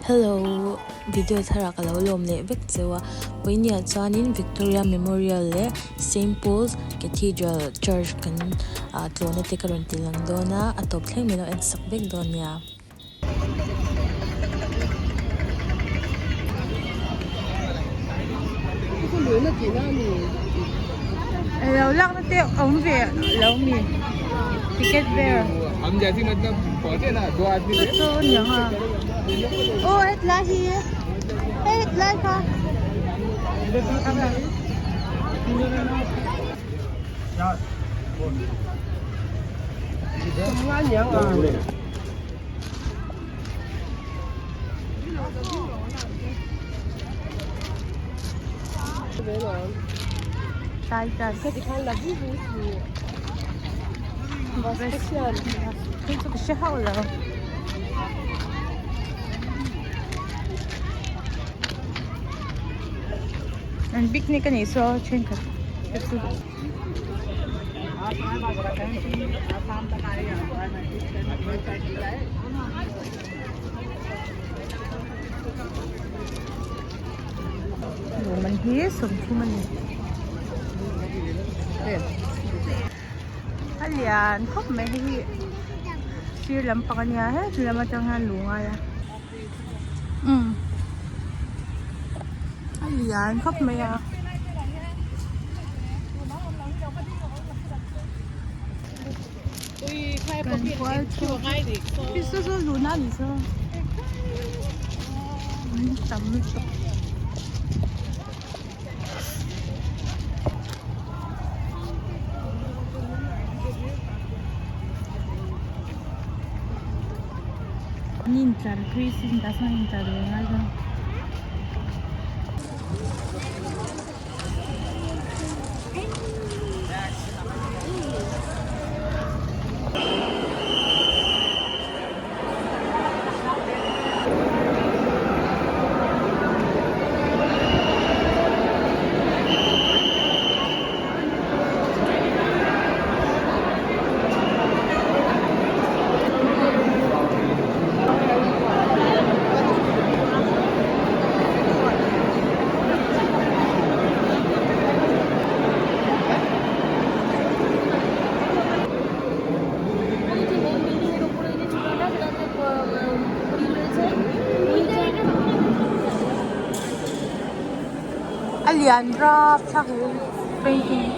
Hello video thar ah ka lo lawm leh vek cheu a pawihniah chuanin Victoria Memorial leh Saint Paul's Cathedral Church kan ah tlawhna te ka rawn ti lang dawn a a tawp thleng min lo en sak vek dawn nia. Lo lakna te awm ve lo mi ticket vel chu chu aniang a aw hetlai hi hei hetlai kha An picnic anih saw thenkhat te chu. Luman hi 30 a ni a lian khawp mai hei hi sir lampang a nia heti lam atang hian lu ngai a umm a lian khawp mai a. Kan kual chhuak saw saw luhna a nih saw an tam lutuk. An intlar tui sin tah sawn intlar ve ngai dawn. A lian rap thlak hi painting.